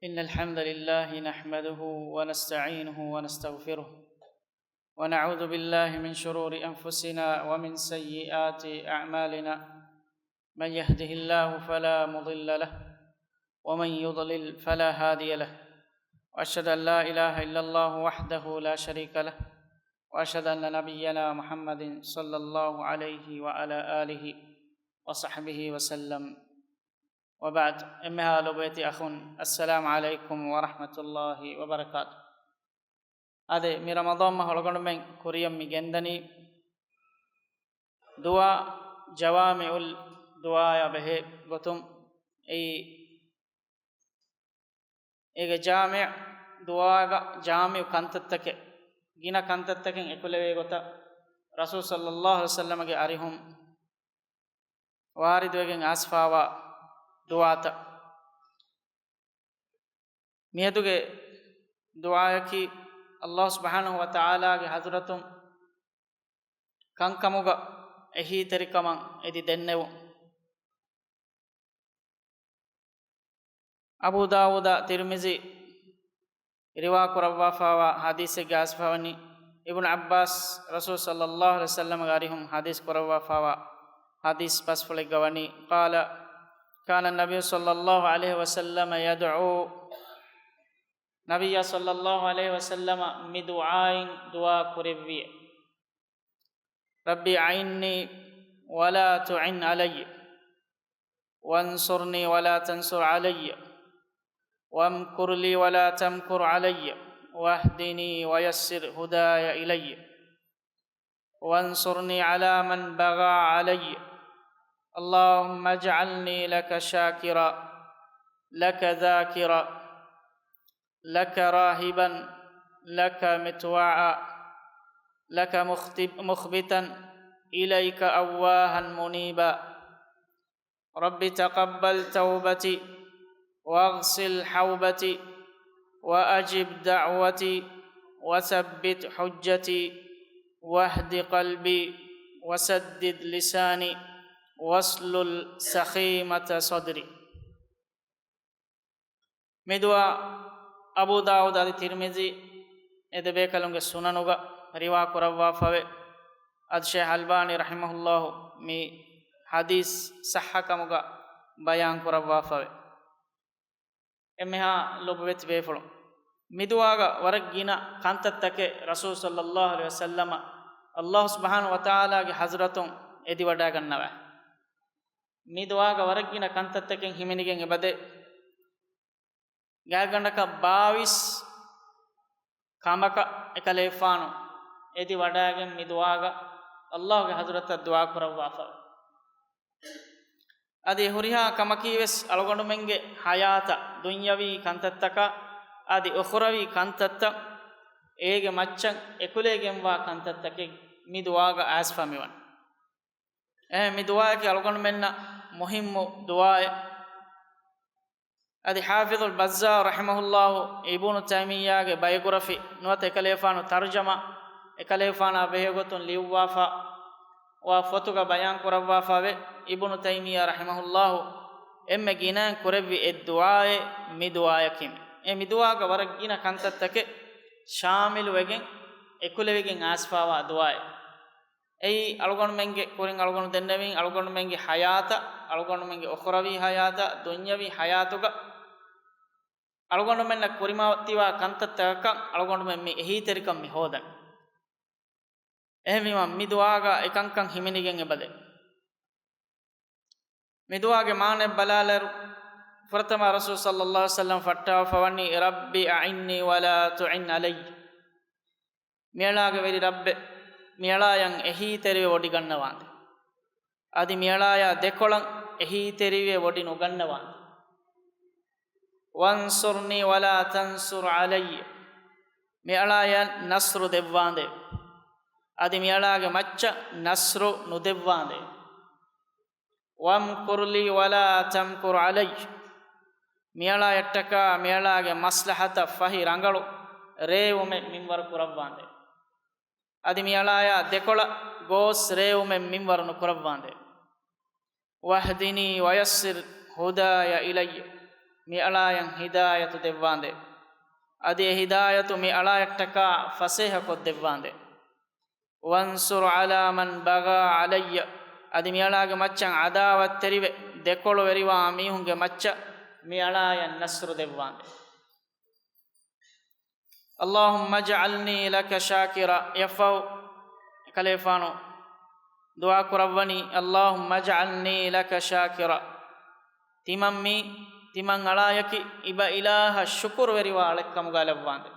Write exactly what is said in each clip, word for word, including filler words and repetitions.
إن الحمد لله نحمده ونستعينه ونستغفره، ونعوذ بالله من شرور أنفسنا ومن سيئات أعمالنا. من يهده الله فلا مضل له، ومن يضلل فلا هادي له، وأشهد أن لا إله إلا الله وحده لا شريك له، وأشهد أن نبينا محمد صلى الله عليه وعلى آله وصحبه وسلم. وبعد، އެންމެހާ ލޮބުވެތި އަޚުން، السلام عليكم ورحمة الله وبركاته. އާދެ، މި ރަމަޟާން މަހު އަޅުގަނޑުމެން ކުރިޔަށް މި ގެންދަނީ ދުޢާ، ޖަވާމިޢުލް ދުޢާއާ ބެހޭ ގޮތުން. އެއީ، އޭގެ ޖާމިޢު، ދުޢާގަ ޖާމިޢު ކަންތައްތަކެއް، ގިނަ ކަންތައްތަކެއް އެކުލެވޭ ގޮތަށް ރަސޫލު ޞައްލައްލާހު ޢަލައިހި ވަސައްލަމަގެ އަރިހުން ވާރިދުވެގެން އައިސްފާވާ ދުޢާތައް. މިއަދުގެ ދުޢާއަކީ، ﷲ ސުބްޙާނަހޫ ވަތަޢާލާގެ ޙަޟްރަތުން ކަންކަމުގަ އެހީތެރިކަމަށް އެދި ދެންނެވުން. އަބޫ ދާވޫދާ ތިރްމިޒީ ރިވާ ކުރައްވާފާވާ ޙަދީޘެއްގައި އައިސްފަވަނީ، އިބްނު ޢައްބާސް ރަސޫލު ޞައްލައްލާހު ޢަލައިހި ވަސައްލަމަގެ އަރިހުން ޙަދީޘް ކުރައްވާފާވާ ޙަދީޘް ބަސްފުޅެއްގަ ވަނީ، قال، كان النبي صلى الله عليه وسلم يدعو، ނަބިއްޔާ ޞައްލައްލާހު ޢަލައިހި ވަސައްލަމަ މި ދުޢާއިން ދުޢާ ކުރެއްވިއޭ. رب أعني ولا تعن علي، وانصرني ولا تنصر علي، وامكر لي ولا تمكر علي، واهدني ويسر هداي إلي، وانصرني على من بغى علي. اللهم اجعلني لك شاكرا، لك ذاكرا، لك راهبا، لك مطواعا، لك مخت-، مخبتا، إليك أواها منيبا. رب تقبل توبتي، واغسل حوبتي، وأجب دعوتي، وثبت حجتي، واهد قلبي، وسدد لساني، واسلل سخيمة صدري. މި ދުޢާ އަބޫ ދާވޫދު އަދި ތިރްމިޒީ އެ ދެބޭކަލުންގެ ސުނަނުގަ ރިވާ ކުރައްވާފަވޭ. އަދި ޝޭޚް އަލްބާނީ ރަޙިމަހުﷲ މި ޙަދީޘް ޞައްޙަކަމުގަ ބަޔާން ކުރައްވާފަވޭ. އެންމެހާ ލޮބުވެތި ބޭފުޅުން، މި ދުޢާގަ ވަރަށް ގިނަ ކަންތައްތަކެއް ރަސޫލު ޞައްލައްލާހު ޢަލައިހި ވަސައްލަމަ ﷲ ސުބްޙާނަހޫ ވަތަޢާލާގެ ޙަޟްރަތުން އެދިވަޑައިގަންނަވާ. މި ދުޢާގަ ވަރަށް ގިނަ ކަންތައްތަކެއް ހިމެނިގެން އެބަދޭ. ގާތްގަނޑަކަށް ބާވީސް ކަމަކަށް އެކަލޭފާނު އެދި ވަޑައިގެން މި ދުޢާގަ ﷲގެ ޙަޟްރަތަށް ދުޢާ ކުރައްވާފަ. އަދި ހުރިހާ ކަމަކީވެސް އަޅުގަނޑުމެންގެ ޙަޔާތަށް، ދުންޔަވީ ކަންތައްތަކާ އަދި އުޚުރަވީ ކަންތައްތައް އޭގެ މައްޗަށް އެކުލެވިގެންވާ ކަންތައްތަކެއް މި ދުޢާގަ އައިސްފަ މިވަނީ. އެހެން މި ދުޢާއަކީ އަޅުގަނޑުމެންނަށް މުހިއްމު ދުޢާއެއް. އަދި ޙާފިޡުލް ބައްޒާރު ރަޙިމަހުﷲ އިބުނު ތައިމިއްޔާގެ ބަޔޮގްރަފީ ނުވަތަ އެކަލޭފާނު ތަރުޖަމާ، އެކަލޭފާނާ ބެހޭގޮތުން ލިޔުއްވާފާ ވާ ފޮތުގަ ބަޔާން ކުރައްވާފަވޭ، އިބުނު ތައިމިއްޔާ ރަޙިމަހުﷲ އެންމެ ގިނައިން ކުރެއްވި އެއް ދުޢާއެއް މި ދުޢާއަކީ. އެ މި ދުޢާގަ ވަރަށް ގިނަ ކަންތައްތަކެއް ޝާމިލުވެގެން އެކުލެވިގެން އައިސްފަވާ ދުޢާއެއް. އެއީ އަޅުގަނޑުމެންގެ ކުރިން އަޅުގަނޑު ދެންނެވިން، އަޅުގަނޑުމެންގެ ޙަޔާތަށް، އަޅުގަނޑުމެންގެ އުޚުރަވީ ޙަޔާތަށް، ދުންޔަވީ ޙަޔާތުގަ އަޅުގަނޑުމެންނަށް ކުރިމަތިވާ ކަންތައްތަކަކަށް އަޅުގަނޑުމެން މި އެހީތެރިކަން މި ހޯދަން. އެހެންވީމަ، މި ދުޢާގަ އެކަންކަން ހިމެނިގެން އެބަދޭ. މި ދުޢާގެ މާނައެއް ބަލާލިއިރު، ފުރަތަމަ ރަސޫލު ޞައްލައްލާހު ޢަލައިހި ވަސައްލަމަ ފައްޓާފަވަނީ، رب أعني ولا تعن علي. މިއަޅާގެ ވެރި ރައްބެ، މިއަޅާޔަށް އެހީތެރިވެ ވޮޑިގަންނަވާނދޭ. އަދި މިއަޅާޔާ ދެކޮޅަށް އެހީތެރިވެ ވޮޑި ނުގަންނަވާނދޭ. وانصرني ولا تنصر علي. މިއަޅާޔަށް ނަޞްރު ދެއްވާނދޭ. އަދި މިއަޅާގެ މައްޗަށް ނަޞްރު ނުދެއްވާނދޭ. وامكر لي ولا تمكر علي. މިއަޅާޔަށްޓަކާ މިއަޅާގެ މަޞްލަޙަތަށް ފަހި ރަނގަޅު ރޭވުމެއް މިންވަރު ކުރައްވާނދޭ. އަދި މިއަޅާޔާ ދެކޮޅަށް ގޯސް ރޭވުމެއް މިންވަރު ނުކުރައްވާނދޭ. واهدني ويسر هداي إلي. މިއަޅާޔަށް ހިދާޔަތު ދެއްވާނދޭ. އަދި އެ ހިދާޔަތު މިއަޅާޔަށްޓަކާ ފަސޭހަކޮށްދެއްވާނދޭ. وانصر على من بغى علي، އަދި މިއަޅާގެ މައްޗަށް ޢަދާވަތްތެރިވެ، ދެކޮޅުވެރިވާ މީހުންގެ މައްޗަށް މިއަޅާޔަށް ނަޞްރު ދެއްވާނދޭ. اللهم اجعلني لك شاكرا، އެއަށްފަހު އެކަލޭފާނު ދުޢާ ކުރައްވަނީ، اللهم اجعلني لك شاكرا، ތިމަން މީ، ތިމަން އަޅާޔަކީ އިބައިލާހަށް ޝުކުރުވެރިވާ އަޅެއްކަމުގާ ލައްވާނދޭ.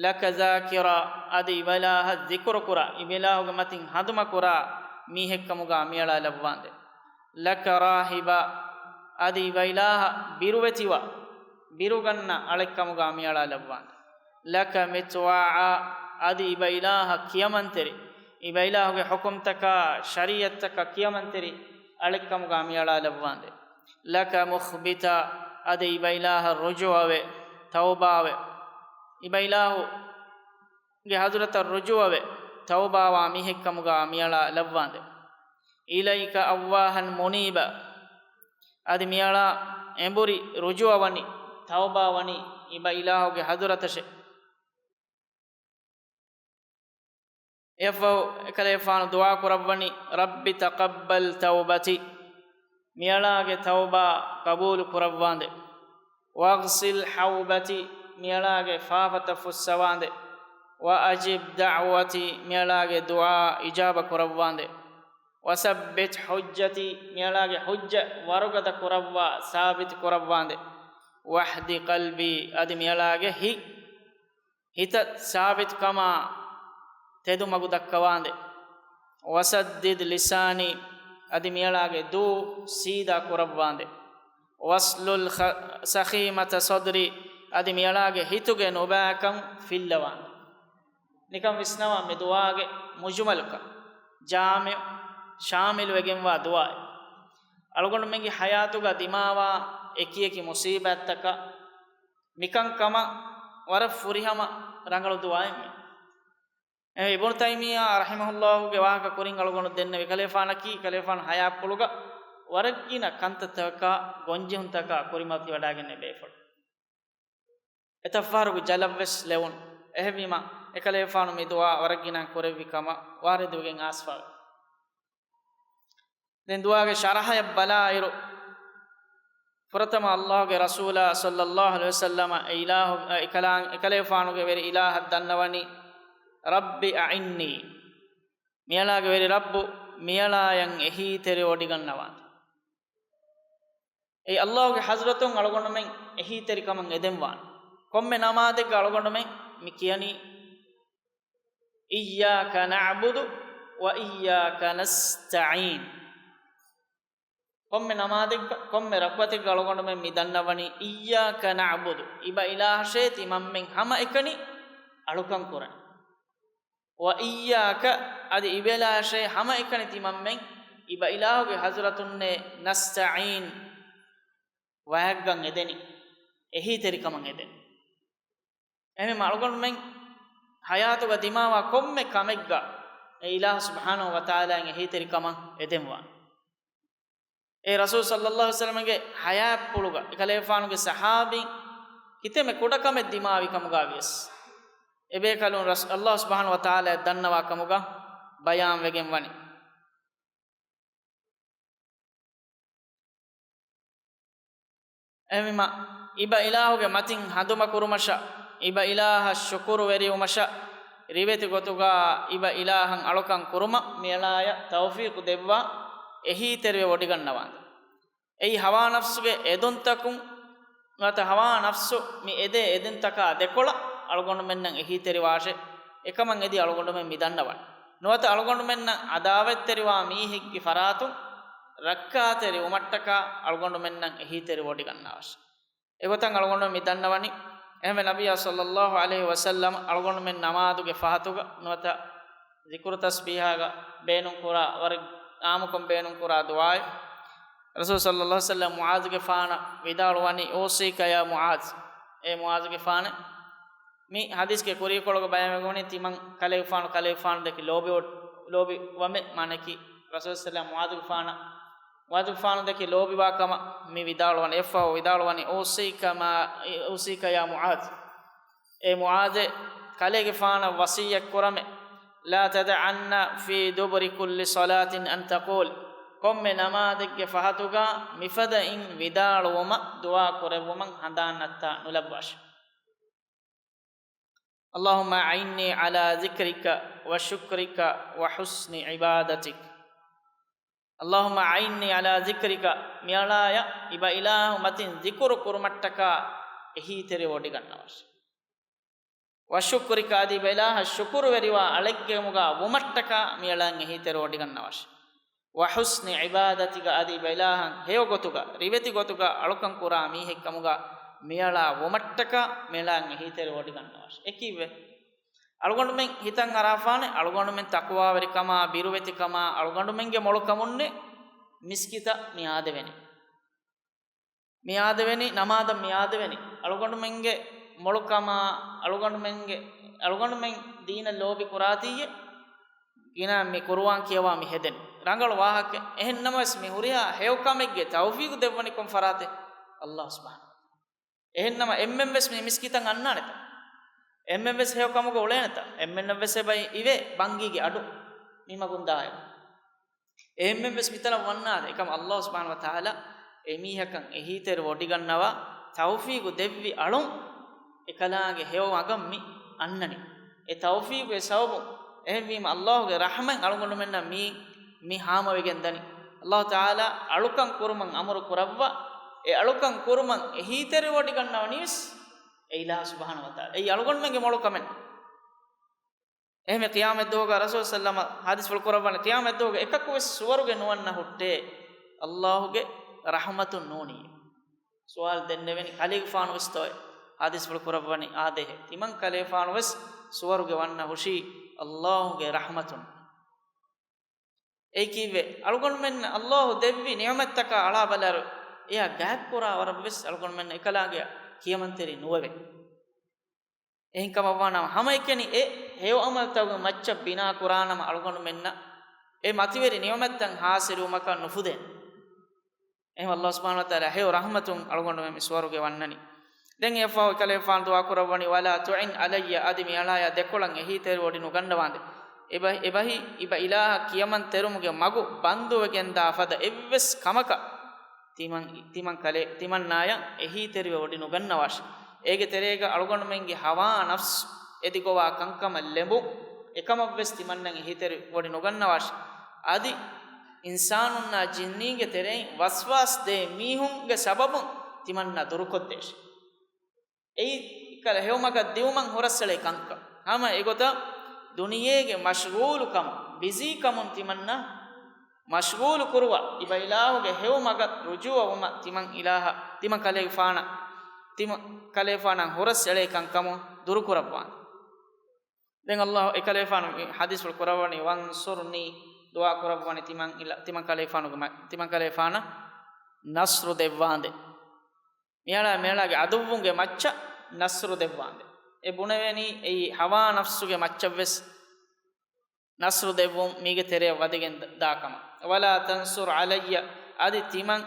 لك ذاكرا، އަދި އިބައިލާހަށް ޛިކުރުކުރާ، އިބައިލާހުގެ މަތިން ހަނދުމަކުރާ މީހެއްކަމުގާ މިއަޅާ ލައްވާނދޭ. لك راهبا، އަދި އިބައިލާހަށް ބިރުވެތިވާ، ބިރުގަންނަ އަޅެއްކަމުގާ މިއަޅާ ލައްވާނދޭ. لك مطواعا، އަދި އިބައިލާހަށް ކިޔަމަންތެރި، އިބައިލާހުގެ ޙުކުމްތަކާ ޝަރީޢަތްތަކަށް ކިޔަމަންތެރި އަޅެއްކަމުގާ މިއަޅާ ލައްވާނދޭ. لك مخبتا، އަދި އިބައިލާހަށް ރުޖޫޢަވެ، ތައުބާވެ، އިބައިލާހުގެ ޙަޟްރަތަށް ރުޖޫޢަވެ، ތައުބާވާ މީހެއްކަމުގާ މިއަޅާ ލައްވާނދޭ. إليك أواها منيبا، އަދި މިއަޅާ އެނބުރި ރުޖޫޢަވަނީ، ތައުބާވަނީ އިބައިލާހުގެ ޙަޟްރަތަށޭ. އެއަށްފަހު އެކަލޭފާނު ދުޢާ ކުރައްވަނީ، رب تقبل توبتي، މިއަޅާގެ ތައުބާ ޤަބޫލު ކުރައްވާނދޭ. واغسل حوبتي، މިއަޅާގެ ފާފަތައް ފުއްސަވާނދޭ. وأجب دعوتي، މިއަޅާގެ ދުޢާ އިޖާބަ ކުރައްވާނދޭ. وثبت حجتي، މިއަޅާގެ ޙުއްޖަ ވަރުގަދަ ކުރައްވާ، ސާބިތު ކުރައްވާނދޭ. واهد قلبي، އަދި މިއަޅާގެ ހިތް ހިތަށް ސާބިތުކަމާ ތެދުމަގު ދައްކަވާނދޭ. وسدد لساني، އަދި މިއަޅާގެ ދޫ ސީދާ ކުރައްވާނދޭ. واسلل خ-، سخيمة صدري، އަދި މިއަޅާގެ ހިތުގެ ނުބައިކަން ފިއްލަވާނދޭ. ނިކަން ވިސްނަވާ މި ދުޢާގެ މުޖުމަލުކަން، ޖާމިޢު، ޝާމިލުވެގެންވާ ދުޢާއެއް. އަޅުގަނޑުމެންގެ ޙަޔާތުގަ ދިމާވާ އެކިއެކި މުޞީބާތްތަކަށް މިކަންކަމަށް ވަރަށް ފުރިހަމަ ރަނގަޅު ދުޢާއެއްމެ. އެ އިބްނު ތައިމިއްޔާ ރަޙިމަހުﷲގެ ވާހަކަ ކުރިން އަޅުގަނޑު ދެންނެވި ކަލޭފާނަކީ، ކަލޭފާނު ޙަޔާތްޕުޅުގަ ވަރަށްގިނަ ކަންތައްތަކާ ގޮންޖެހުންތަކާ ކުރިމަތިވަޑާގެންނެވި ބޭފުޅެއް. އެތައް ފަހަރަކު ޖަލަށްވެސް ލެވުނު. އެހެންވީމަ، އެކަލޭފާނު މި ދުޢާ ވަރަށްގިނަ ކުރެއްވި ކަމަށް ވާރިދުވެގެން އައިސްފަވޭ. ދެން ދުޢާގެ ޝަރަޙަޔަށް ބަލާއިރު، ފުރަތަމަ ﷲގެ ރަސޫލާ ޞައްލަﷲު ޢަލައިހި ވަސައްލަމަ އެ އިލާހު، އެ ކަލާ، އެކަލޭފާނުގެ ވެރި އިލާހަށް ދަންނަވަނީ، رب أعني، މިއަޅާގެ ވެރި ރައްބު، މިއަޅާޔަށް އެހީތެރިވޮޑިގަންނަވާނދޭ. އެއީ ﷲގެ ޙަޟްރަތުން އަޅުގަނޑުމެން އެހީތެރިކަމަށް އެދެންވާނެ. ކޮންމެ ނަމާދެއްގަ އަޅުގަނޑުމެން މި ކިޔަނީ، إياك نعبد وإياك نستعين. ކޮންމެ ނަމާދެއްގަ، ކޮންމެ ރަކުޢަތެއްގަ އަޅުގަނޑުމެން މި ދަންނަވަނީ، إياك نعبد، އިބައިލާހަށޭ ތިމަންމެން ހަމައެކަނި އަޅުކަން ކުރަނީ. وإياك، އަދި އިބައިލާހަށޭ ހަމައެކަނި ތިމަންމެން އިބައިލާހުގެ ޙަޟްރަތުންނޭ، نستعين، ވަޔަށްގަން އެދެނީ، އެހީތެރިކަމަށް އެދެނީ. އެހެންވީމަ އަޅުގަނޑުމެން ޙަޔާތުގަ ދިމާވާ ކޮންމެ ކަމެއްގަ އެ އިލާހު ސުބްޙާނަހޫ ވަތަޢާލާއަށް އެހީތެރިކަމަށް އެދެންވާނެ. އެ ރަސޫލު ޞައްލަﷲު ޢަލައިހި ވަސައްލަމަގެ ޙަޔާތްޕުޅުގަ އެކަލޭފާނުގެ ޞަޙާބީން ކިތަންމެ ކުޑަކަމެއް ދިމާވި ކަމުގަ ވިޔަސް، އެބޭކަލުން ރަސް-، ﷲ ސުބްޙާނަހޫ ވަތަޢާލާއަށް ދަންނަވާ ކަމުގަ ބަޔާންވެގެން ވަނީ. އެހެންވީމަ، އިބަ އިލާހުގެ މަތިން ހަނދުމަކުރުމަށަށް، އިބަ އިލާހަށް ޝުކުރުވެރިވުމަށަށް، ރިވެތި ގޮތުގަ އިބަ އިލާހަށް އަޅުކަން ކުރުމަށް މިއަޅާޔަށް ތައުފީޤު ދެއްވާ، އެހީތެރިވެ ވޮޑިގަންނަވާނެ. އެއީ ހަވާ ނަފްސުގެ އެދުންތަކުން، ނުވަތަ ހަވާ ނަފްސު މި އެދޭ އެދުންތަކާ ދެކޮޅަށް އަޅުގަނޑުމެންނަށް އެހީތެރިވާށޭ. އެކަމަށް އެދި އަޅުގަނޑުމެން މި ދަންނަވަން. ނުވަތަ އަޅުގަނޑުމެންނަށް ޢަދާވަތްތެރިވާ މީހެއްގެ ފަރާތުން ރައްކާތެރިވުމަށްޓަކާ އަޅުގަނޑުމެންނަށް އެހީތެރިވޮޑިގަންނަވާށޭ. އެގޮތަށް އަޅުގަނޑުމެން މި ދަންނަވަނީ، އެހެންވެ ނަބިއްޔާ ޞައްލަﷲު ޢަލައިހި ވަސައްލަމަ އަޅުގަނޑުމެން ނަމާދުގެ ފަހަތުގަ ނުވަތަ ޒިކުރު ތަސްބީޙާގަ ބޭނުންކުރާ، ވަރަށް ޢާއްމުކޮށް ބޭނުންކުރާ ދުޢާއެއް. ރަސޫލު ޞައްލަﷲު ޢަލައިހި ވަސައްލަމަ މުޢާޛުގެފާނަށް ވިދާޅުވަނީ، أوصيك يا معاذ، އޭ މުޢާޛުގެފާނޭ. މި ޙަދީޘްގެ ކުރީކޮޅުގަ ބަޔާންވެގެންވަނީ ތިމަން ކަލޭގެފާނު، ކަލޭގެފާނު ދެކެ ލޯބި، ލޯބިވަމޭ، މާނައަކީ ރަސޫލު ޞައްލަﷲު ޢަލައިހި ވަސައްލަމަ މުޢާޛުގެފާނަށް މުޢާޛުގެފާނު ދެކެ ލޯބިވާ ކަމަށް މި ވިދާޅުވަނީ. އެއްފަހު ވިދާޅުވަނީ، "أوصيك ما، أوصيك يا معاذ." އޭ މުޢާޛޭ، ކަލޭގެފާނަށް ވަޞިއްޔަތް ކުރަމޭ. "لا تدعن في دبر كل صلاة أن تقول." ކޮންމެ ނަމާދެއްގެ ފަހަތުގަ މިފަދައިން ވިދާޅުވުމަށް، ދުޢާ ކުރެއްވުމަށް ހަނދާން ނައްތާ ނުލައްވާށި. اللهم أعني على ذكرك وشكرك وحسن عبادتك. اللهم أعني على ذكرك، މިއަޅާޔަށް އިބައިލާހު މަތިން ޒިކުރު ކުރުމަށްޓަކާ އެހީތެރިވޮޑިގަންނަވާށި. وشكرك، އަދި އިބައިލާހަށް ޝުކުރުވެރިވާ އަޅެއްގެމުގަ ވުމަށްޓަކާ މިއަޅާއަށް އެހީތެރިވޮޑިގަންނަވާށި. وحسن عبادتك، އަދި އިބައިލާހަށް ހެޔޮގޮތުގަ، ރިވެތި ގޮތުގަ އަޅުކަން ކުރާ މީހެއްކަމުގަ މިއަޅާ ވުމަށްޓަކާ މިއަޅާއަށް އެހީތެރިވޮޑިގަންނަވާށި. އެކީއްވެ، އަޅުގަނޑުމެން ހިތަށް އަރާފާނެ، އަޅުގަނޑުމެން ތަޤްވާވެރިކަމާ، ބިރުވެތިކަމާ، އަޅުގަނޑުމެންގެ މޮޅުކަމުންނޭ މިސްކިތަށް މި އާދެވެނީ. މި އާދެވެނީ، ނަމާދަށް މި އާދެވެނީ. އަޅުގަނޑުމެންގެ މޮޅުކަމާ، އަޅުގަނޑުމެންގެ، އަޅުގަނޑުމެން ދީނަށް ލޯބި ކުރާތީއޭ، ގިނަ މި ޤުރުއާން ކިޔަވާ މި ހެދެން. ރަނގަޅު ވާހަކަ. އެހެން ނަމަވެސް މި ހުރިހާ ހެޔޮކަމެއްގެ ތައުފީޤު ދެއްވަނީ ކޮން ފަރާތެއް؟ ﷲ ސުބްޙާނަހޫ. އެހެންނަމަ އެންމެންވެސް މި މިސްކިތަށް އަންނާނެތަ؟ އެންމެންވެސް ހެޔޮ ކަމުގަ އުޅޭނެތަ؟ އެންމެންނަށްވެސް އެބައި އިވޭ ބަންގީގެ އަޑު މި މަގުން ދާއިރު. އެންމެންވެސް މިތަނަށް ވަންނާނެ. އެކަމަ ﷲ ސުބްޙާނަހޫ ވަތަޢާލާ އެމީހަކަށް އެހީތެރިވޮޑިގަންނަވާ ތައުފީޤު ދެއްވި އަޅުން އެކަލާނގެ ހެޔޮ މަގަށް މި އަންނަނީ. އެ ތައުފީޤުގެ ސަބަބުން، އެހެންވީމަ ﷲގެ ރަޙްމަތް އަޅުގަނޑުމެންނަށް މީ، މި ހާމަވެގެން ދަނީ. ﷲ ތަޢާލާ އަޅުކަން ކުރުމަށް އަމުރު ކުރައްވާ، އެ އަޅުކަން ކުރުމަށް އެހީތެރިވޮޑިގަންނަވަނީވެސް އެ އިލާހު ސުބްޙާނަހޫ ވަތަޢާލާ. އެއީ އަޅުގަނޑުމެންގެ މޮޅު ކަމެއް. އެހެންވެ ޤިޔާމަތްދުވަހުގަ ރަސޫލު ޞައްލަމަ ޙަދީޘްފުޅު ކުރައްވަނީ، ޤިޔާމަތްދުވަހުގަ އެކަކުވެސް ސުވަރުގެ ނުވަންނަ ހުއްޓޭ، ﷲގެ ރަޙްމަތުން ނޫނީ. ސުވާލު ދެންނެވެނީ، ކަލޭގެފާނުވެސްތޯއޭ؟ ޙަދީޘްފުޅު ކުރައްވަނީ އާދޭހޭ. ތިމަން ކަލޭފާނުވެސް ސުވަރުގެ ވަންނަ ހުށީ ﷲގެ ރަޙްމަތުން. އެއީ ކީއްވެ؟ އަޅުގަނޑުމެންނަށް ﷲ ދެއްވި ނިޢުމަތްތަކާ އަޅާބަލާއިރު، އެޔާ ގާތްކުރާ ވަރަށްވެސް އަޅުގަނޑުމެންނަށް އެކަލާނގެއަށް ކިޔަމަންތެރި ނުވެވޭ. އެހެންކަމަށްވާނަމަ، ހަމައެކަނި އެ ހެޔޮ ޢަމަލުތަކުގެ މައްޗަށް ބިނާ ކުރާނަމަ، އަޅުގަނޑުމެންނަށް އެ މަތިވެރި ނިޢުމަތްތައް ޙާޞިލުވުމަކަށް ނުފުދޭނެ. އެހެން ﷲ ސުބްޙާނަހޫ ވަތަޢާލާ ހެޔޮ ރަޙްމަތުން އަޅުގަނޑުމެން މި ސުވަރުގެ ވަންނަނީ. ދެން އެއަށްފަހު އެކަލޭފާނު ދުޢާ ކުރައްވަނީ، "ولا تعن علي"، އަދި މި އަޅާޔާ ދެކޮޅަށް އެހީތެރިވޮޑި ނުގަންނަވާނދޭ. އެބަ-، އެބަހީ، އިބަ އިލާހަށް ކިޔަމަން ތެރުމުގެ މަގު ބަންދުވެގެންދާ ފަދަ އެއްވެސް ކަމަކަށް ތިމަން، ތިމަން ކަލޭ-، ތިމަންނާޔަށް އެހީތެރިވެ ވޮޑި ނުގަންނަވާށި. އޭގެ ތެރޭގަ އަޅުގަނޑުމެންގެ ހަވާ ނަފްސު އެދިގޮވާ ކަންކަމަށް ލެނބުން އެކަމަށްވެސް ތިމަންނަށް އެހީތެރި ވޮޑި ނުގަންނަވާށި. އަދި އިންސާނުންނާ ޖިންނީންގެ ތެރެއިން ވަސްވާސް ދޭ މީހުންގެ ސަބަބުން ތިމަންނަ ދުރުކޮށްދޭށި. އެއީ ކަލަ ހެޔޮމަގަށް ދިއުމަށް ހުރަސްއެޅޭ ކަންކަން. ހަމަ އެގޮތަށް ދުނިޔޭގެ މަޝްޣޫލުކަމުން، ބިޒީކަމުން ތިމަންނަ މަޝްޣޫލު ކުރުވާ، އިބަ އިލާހުގެ ހެޔޮ މަގަށް ރުޖޫޢަވުމަށް ތިމަން އިލާހަށް، ތިމަން ކަލޭގެފާނަށް، ތިމަން ކަލޭގެފާނަށް ހުރަސް އެޅޭ ކަންކަމުން ދުރުކުރައްވާނެ. ދެން ﷲ އެކަލޭގެފާނު މި ޙަދީޘްފުޅު ކުރައްވަނީ، "وانصرني"، ދުޢާ ކުރައްވަނީ ތިމަން އިލާ-، ތިމަން ކަލޭގެފާނުގެ މަ-، ތިމަން ކަލޭގެފާނަށް ނަޞްރު ދެއްވާނދޭ. މިއަޅާ މިއަޅާގެ ޢަދުއްވުންގެ މައްޗަށް ނަޞްރު ދެއްވާނދޭ. އެ ބުނެވެނީ އެއީ ހަވާ ނަފްސުގެ މައްޗަށްވެސް ނަޞްރު ދެއްވުން މީގެ ތެރެއަށް ވަދެގެން ދާ ކަމަށް. "ولا تنصر علي"، އަދި ތިމަން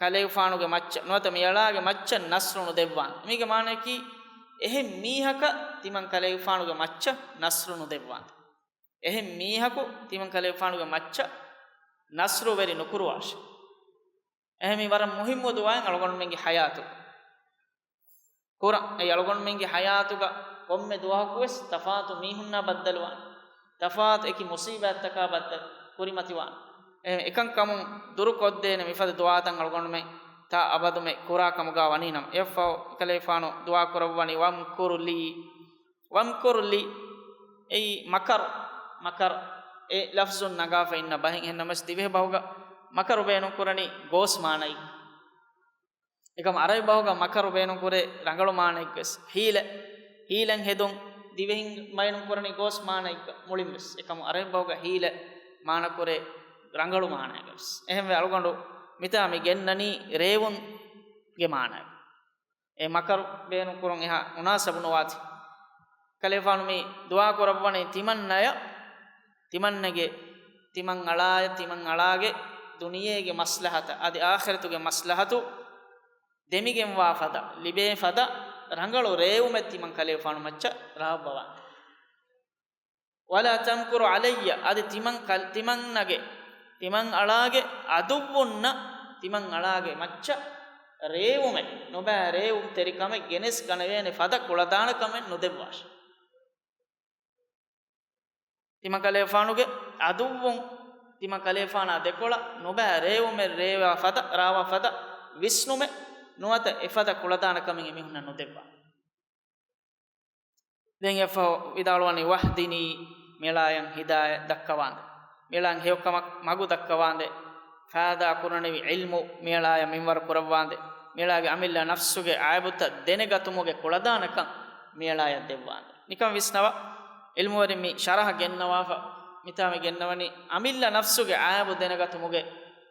ކަލޭގެފާނުގެ މައްޗަށް ނުވަތަ މިއަޅާގެ މައްޗަށް ނަޞްރު ނުދެއްވާން. މީގެ މާނަޔަކީ، އެހެން މީހަކަށް ތިމަން ކަލޭގެފާނުގެ މައްޗަށް ނަޞްރު ނުދެއްވާން. އެހެން މީހަކު ތިމަން ކަލޭގެފާނުގެ މައްޗަށް ނަޞްރުވެރި ނުކުރުވާށި. އެހެން މީ ވަރަށް މުހިއްމު ދުޢާއެއް އަޅުގަނޑުމެންގެ ޙަޔާތު. ކުރަން. އެ އަޅުގަނޑުމެންގެ ޙަޔާތުގަ ކޮންމެ ދުވަހަކުވެސް ތަފާތު މީހުންނާ ބައްދަލުވާނެ. ތަފާތު އެކި މުޞީބާތްތަކާ ބައްދަލު ކުރިމަތިވާނެ. އެ އެކަންކަމުން ދުރުކޮށްދޭނެ މިފަދަ ދުޢާތައް އަޅުގަނޑުމެން ތާ އަބަދުމެ ކުރާ ކަމުގަ ވަނީނަމަ، އެއަށްފަހު ކަލޭގެފާނު ދުޢާ ކުރައްވަނީ، "وامكر لي، وامكر لي"، އެއީ މަކަރު، މަކަރު އެ ލަފްޒުން ނަގާފަ އިންނަ ބަހެއް. އެހެންނަމަވެސް ދިވެހި ބަހުގަ މަކަރު ބޭނުންކުރަނީ ގޯސް މާނައި. އެކަމަ ޢަރަބި ބަހުގަ މަކަރު ބޭނުންކުރޭ ރަނގަޅު މާނައެއްވެސް. ޙީލަ، ޙީލަތް ހެދުން ދިވެހިން ބޭނުންކުރަނީ ގޯސް މާނައެއްގަ މުޅިންވެސް. އެކަމު ޢަރަބި ބަހުގަ ޙީލަތް މާނަކުރޭ ރަނގަޅު މާނައެއްގަވެސް. އެހެންވެ އަޅުގަނޑު މިތާ މި ގެންނަނީ ރޭވުންގެ މާނައެއް. އެ މަކަރު ބޭނުންކުރުން އެހާ މުނާސަބު ނުވާތީ. ކަލޭފާނު މި ދުޢާ ކުރައްވަނީ ތިމަންނަޔަށް، ތިމަންނަގެ، ތިމަން އަޅާޔަށް، ތިމަން އަޅާގެ ދުނިޔޭގެ މަސްލަހަތަށް އަދި އާޚިރަތުގެ މަސްލަހަތު ދެމިގެންވާ ފަދަ، ލިބޭ ފަދަ ރަނގަޅު ރޭވުމެއް ތިމަން ކަލޭފާނު މައްޗަށް ރާވަވާނެ. ވަލާ ތަމްކުރު ޢަލައްޔަ، އަދި ތިމަން ކަލް-، ތިމަންނަގެ، ތިމަން އަޅާގެ އަދުއްވުންނަށް، ތިމަން އަޅާގެ މައްޗަށް ރޭވުމެއް، ނުބައި ރޭވުންތެރިކަމެއް ގެނެސް ގަނެވޭނެ ފަދަ ކުޅަދާނަ ކަމެއް ނުދެއްވާށި. ތިމަން ކަލޭފާނުގެ އަދުއްވުން، ތިމަން ކަލޭފާނާ ދެކޮޅަށް ނުބައި ރޭވުމެއް ރޭވާ ފަދަ، ރާވާ ފަދަ ވިސްނުމެއް ނުވަތަ އެފަދަ ކުޅަދާނަ ކަމެއް އެމީހުންނަށް ނުދެއްވާ. ދެން އެއަށްފަހު ވިދާޅުވަނީ، ވަހްދިނީ، މިއަޅާޔަށް ހިދާޔަތް ދައްކަވާނދޭ. މިއަޅާއަށް ހެޔޮކަމަށް މަގު ދައްކަވާނދޭ. ފައިދާ ކުރަނިވި ޢިލްމު މިއަޅާޔަށް މިންވަރު ކުރައްވާނދޭ. މިއަޅާގެ އަމިއްލަ ނަފްސުގެ ޢައިބުތައް ދެނެގަތުމުގެ ކުޅަދާނަކަން މިއަޅާޔަށް ދެއްވާނދޭ. ނިކަން ވިސްނަވާ، ޢިލްމުވެރިން މި ޝަރަޙަ ގެންނަވާފަ، މިތާ މި ގެންނަވަނީ އަމިއްލަ ނަފްސުގެ ޢައިބު ދެނެގަތުމުގެ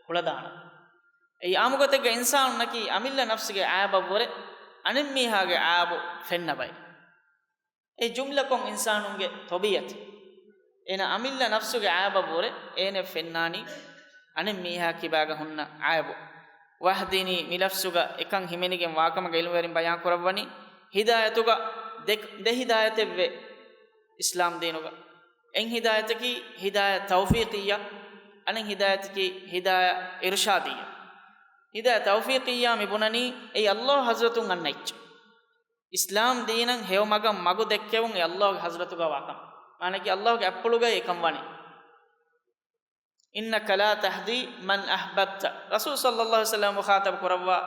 ކުޅަދާނަ. އެއީ އާއްމުގޮތެއްގަ އިންސާނުންނަކީ އަމިއްލަ ނަފްސުގެ ޢައިބަށްވުރެ އަނެއްމީހާގެ ޢައިބު ފެންނަ ބައެއް. އެ ޖުމްލަކޮށް އިންސާނުންގެ ޠަބީޢަތު. އޭނަ އަމިއްލަ ނަފްސުގެ ޢައިބަށްވުރެ އޭނަ ފެންނާނީ އަނެއްމީހާ ކިބާގަ ހުންނަ ޢައިބު. ވަހްދިނީ މި ލަފްޒުގަ އެކަން ހިމެނިގެން ވާކަމަކަށް ޢިލްމުވެރިން ބަޔާން ކުރައްވަނީ، ހިދާޔަތުގަ ދެ، ދެ ހިދާޔަތެއްވޭ އިސްލާމް ދީނުގަ. އެއް ހިދާޔަތަކީ ހިދާޔަތް ތައުފީޤިއްޔާ، އަނެއް ހިދާޔަތަކީ ހިދާޔަތް އިރުޝާދިއްޔާ. ހިދާޔަތް ތައުފީޤިއްޔާ މި ބުނަނީ އެއީ ﷲ ޙަޟްރަތުން އަންނަ އެއްޗެއް. އިސްލާމް ދީނަށް ހެޔޮ މަގަށް މަގު ދެއްކެވުން އެ ﷲގެ ޙަޟްރަތުގަ ވާ ކަމެއް. މާނައަކީ ﷲގެ އަތްޕުޅުގައި އެކަން ވަނީ. إنك لا تهدي من أحببت. ރަސޫލު ޞައްލައްލާހު ޢަލައިހި ވަސައްލަމަ މުޚާޠަބު ކުރައްވާ،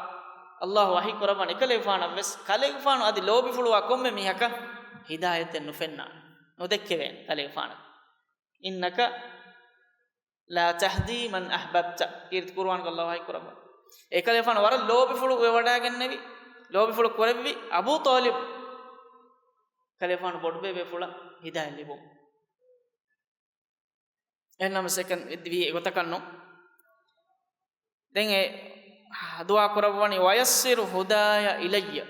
ﷲ ވަޙީ ކުރައްވަން އެކަލޭގެފާނަށް ވެސް، ކަލޭގެފާނު އަދި ލޯބިފުޅުވާ ކޮންމެ މީހަކަށް ހިދާޔަތެއް ނުފެންނާނެ، ނުދެއްކެވޭނެ ކަލޭގެފާނަށް. إنك لا تهدي من أحببت. ކީރިތި ޤުރުއާނުގަ ﷲ ވަޙީ ކުރައްވަން. އެކަލޭގެފާނު ވަރަށް ލޯބިފުޅު ވެވަޑައިގެންނެވި، ލޯބިފުޅު ކުރެއްވި އަބޫ ޠާލިބު. ކަލޭގެފާނު ބޮޑުބޭބޭފުޅަށް ހިދާޔަތް ލިބުން. އެހެންނަމަ ސެކަން ވީ އެގޮތަކަށް ނޫން. ދެން އެ ދުޢާ ކުރައްވަނީ، ويسر هداي إلي.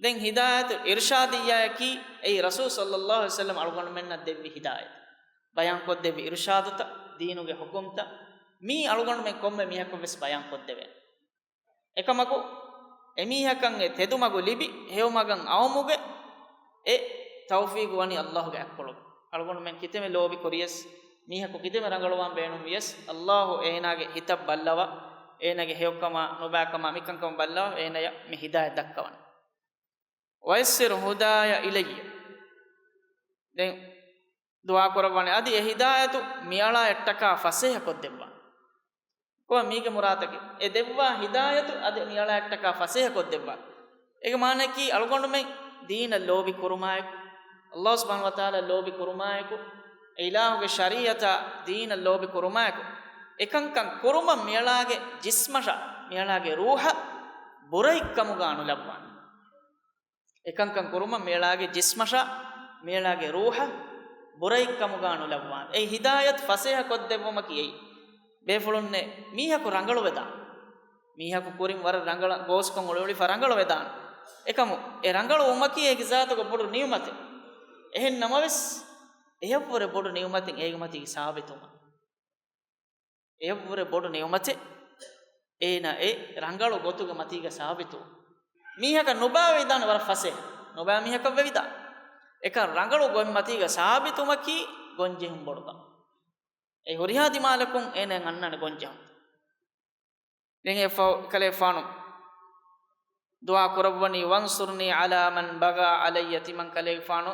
ދެން ހިދާޔަތު އިރުޝާދިއްޔާއަކީ އެއީ ރަސޫލު ޞައްލައްލާހު ޢަލައިހި ވަސައްލަމަ އަޅުގަނޑުމެންނަށް ދެއްވި ހިދާޔަތު. ބަޔާންކޮށްދެއްވި އިރުޝާދުތައް، ދީނުގެ ޙުކުމްތައް، މީ އަޅުގަނޑުމެން ކޮންމެ މީހަކަށް ވެސް ބަޔާންކޮށްދެވޭނެ. އެކަމަކު، އެމީހަކަށް އެ ތެދުމަގު ލިބި، ހެޔޮމަގަށް އައުމުގެ އެ ތައުފީގު ވަނީ ﷲގެ އަތްޕުޅުގަ. އަޅުގަނޑުމެން ކިތަންމެ ލޯބި ކުރިޔަސް، މީހަކު ކިތަންމެ ރަނގަޅުވާން ބޭނުންވިޔަސް، ﷲ އޭނާގެ ހިތަށް ބައްލަވާ، އޭނާގެ ހެޔޮކަމާ، ނުބައިކަމާ، މިކަންކަމަށް ބައްލަވާ، އޭނަޔަށް މި ހިދާޔަތް ދައްކަވަން. ويسر هداي إلي. ދެން ދުޢާ ކުރައްވާނެ، އަދި އެ ހިދާޔަތު މިއަޅާއަށްޓަކާ ފަސޭހަ ކޮށްދެއްވާ. ކޮބާ މީގެ މުރާދަކީ؟ އެ ދެއްވާ ހިދާޔަތު އަދި މިއަޅާއަށްޓަކާ ފަސޭހަ ކޮށްދެއްވާ. އޭގެ މާނައަކީ އަޅުގަނޑުމެން ދީނަށް ލޯބި ކުރުމާއެކު، ﷲ ސުބްޙާނަހޫ ވަތަޢާލާ ލޯބި ކުރުމާއެކު، އެ އިލާހުގެ ޝަރީޢަތާ ދީނަށް ލޯބި ކުރުމާއެކު، އެކަންކަން ކުރުމަށް މިއަޅާގެ ޖިސްމަށާ، މިއަޅާގެ ރޫޙަށް ބުރައެއްކަމުގަ ނުލައްވާނެ. އެކަންކަން ކުރުމަށް މިއަޅާގެ ޖިސްމަށާ، މިއަޅާގެ ރޫޙަށް ބުރައެއްކަމުގަ ނުލައްވާނެ. އެ ހިދާޔަތް ފަސޭހަ ކޮށްދެއްވުމަކީ އެއީ. ބޭފުޅުންނޭ މީހަކު ރަނގަޅުވެދާނެ. މީހަކު ކުރިން ވަރަށް ރަނގަޅަށް ގޯސްކޮށް އުޅިއުޅިފަ ރަނގަޅުވެދާނެ. އެކަމު އެ ރަނގަޅުވުމަކީ އޭގެ ޒާތުގަ ބޮޑު ނިޢުމަތެއް. އެހެން ނަމަވެސް، އެޔަށްވުރެ ބޮޑު ނިޢުމަތެއް އޭގެ މަތީގަ ސާބިތުވުމަށް. އެޔަށްވުރެ ބޮޑު ނިޢުމަތެއް އޭނަ އެ ރަނގަޅު ގޮތުގެ މަތީގަ ސާބިތު. މީހަކަށް ނުބާވެވިދާނެ ވަރަށް ފަސޭހަ. ނުބާ މީހަކަށް ވެވިދާނެ. އެކަން ރަނގަޅު ގޮތް މަތީގަ ސާބިތުމަކީ ގޮންޖެހުން ބޮޑުކަން. އެ ހުރިހާ ދިމާލަކުން އޭނަ އަންނާނެ ގޮންޖެހުން. ދެން އެ ފަ-، ކަލޭފާނު ދުޢާ ކުރައްވަނީ، وانصرني على من بغى علي، ތިމަން ކަލޭގެފާނު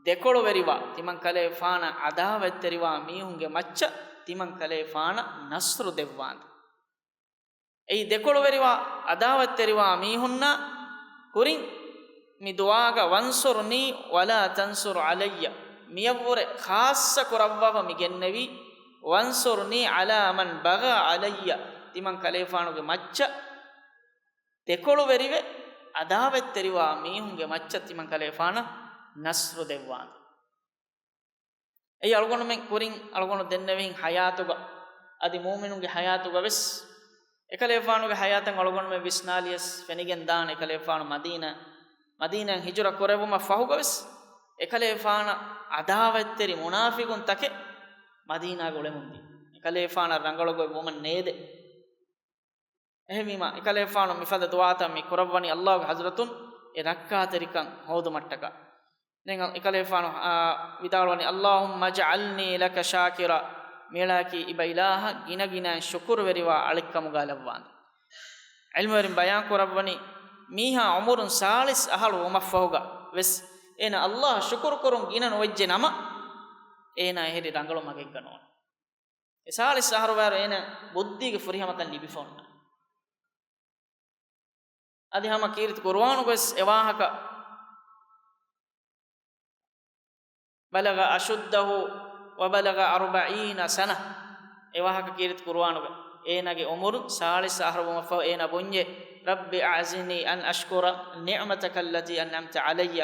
ދެކޮޅުވެރިވާ، ތިމަން ކަލޭފާނަށް ޢަދާވަތްތެރިވާ މީހުންގެ މައްޗަށް ތިމަން ކަލޭފާނަށް ނަޞްރު ދެއްވާނދޭ. އެއީ ދެކޮޅުވެރިވާ، ޢަދާވަތްތެރިވާ މީހުންނާ ކުރިން މި ދުޢާގަ، وانصرني ولا تنصر علي، މިޔަށްވުރެ ޚާއްޞަ ކުރައްވާފަ މި ގެންނެވީ، وانصرني على من بغى علي، ތިމަން ކަލޭފާނުގެ މައްޗަށް ދެކޮޅުވެރިވެ، ޢަދާވަތްތެރިވާ މީހުންގެ މައްޗަށް ތިމަން ކަލޭފާނަށް ނަޞްރު ދެއްވާނދޭ. އެއީ އަޅުގަނޑުމެން ކުރިން އަޅުގަނޑު ދެންނެވިހެން ޙަޔާތުގަ، އަދި މުއުމިނުންގެ ޙަޔާތުގަ ވެސް، އެކަލޭފާނުގެ ޙަޔާތަށް އަޅުގަނޑުމެން ވިސްނާލިޔަސް ފެނިގެން ދާނެ، އެކަލޭފާނު މަދީނާ، މަދީނާއިން ހިޖުރަ ކުރެއްވުމަށް ފަހުގަ ވެސް، އެކަލޭފާނަށް ޢަދާވަތްތެރި މުނާފިގުން ތަކެއް މަދީނާގަ އުޅެމުންދީ. ކަލޭފާނަށް ރަނގަޅު ގޮތް ވުމަށް ނޭދެ. އެހެންވީމާ، އެކަލޭފާނު މިފަދަ ދުޢާތައް މި ކުރައްވަނީ އައްލާހުގެ ޙަޟްރަތުން އެ ރައްކާތެރިކަން ހޯދުމަށްޓަކާ. ދެން އެކަލޭފާނު، އާ، ވިދާޅުވަނީ، اللهم اجعلني لك شاكرا، މިއަޅާއަކީ އިބަ އިލާހަށް ގިނަގިނައިން ޝުކުރުވެރިވާ އަޅެއްކަމުގާ ލައްވާނދޭ. ޢިލްމުވެރިން ބަޔާން ކުރައްވަނީ، މީހާ ޢުމުރުން ސާޅީސް އަހަރު ވުމަށްފަހުގަ ވެސް އޭނަ އައްލާހަށް ޝުކުރު ކުރުން ގިނަ ނުވެއްޖެ ނަމަ، އޭނާ އެހެރި ރަނގަޅު މަގެއްގަ ނޫން. އެ ސާޅީސް އަހަރު ވާއިރު އޭނަ ބުއްދީގެ ފުރިހަމަކަން ލިބިފަ އޮންނާނެ. އަދި ހަމަ ކީރިތި ޤުރުއާނުގަވެސް އެ ވާހަކަ، بلغ أشده وبلغ أربعين سنة، އެ ވާހަކަ ކީރިތި ޤުރުއާނުގަ އޭނާގެ ޢުމުރު ސާޅީސް އަހަރު ވުމަށްފަހު އޭނާ ބުންޏޭ، رب أعزني أن أشكر نعمتك التي أنعمت علي